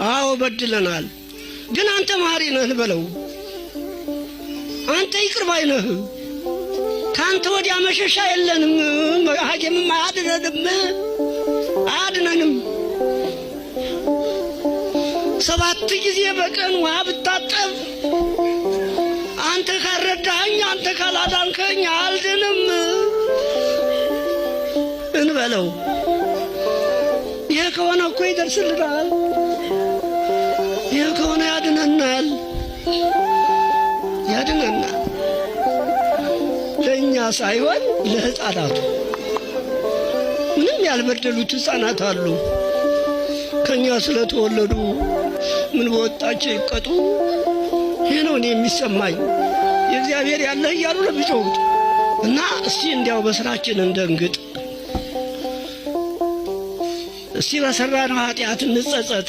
አዎ በድለናል፣ ግን አንተ መሐሪ ነህ በለው። አንተ ይቅር ባይ ነህ። ከአንተ ወዲያ መሸሻ የለንም። ሐኪምም አያድነንም አያድነንም። 7 ጊዜ በቀን ውሃ ብታጠብ አንተ ካልረዳኸኝ፣ አንተ ካላዳንከኝ አልድንም እንበለው። ይሄ ከሆነ እኮ ይደርስልናል። ይሄ ከሆነ ያድነናል፣ ያድነናል። ለእኛ ሳይሆን ለሕፃናቱ፣ ምንም ያልበደሉት ሕፃናት አሉ። ከኛ ስለተወለዱ ምን በወጣቸው ይቀጡ። ይሄ ነው እኔ የሚሰማኝ። የእግዚአብሔር ያለህ እያሉ ነው የሚጮሁት። እና እስቲ እንዲያው በስራችን እንደንግጥ፣ እስቲ በሰራነው ኃጢአት እንጸጸት።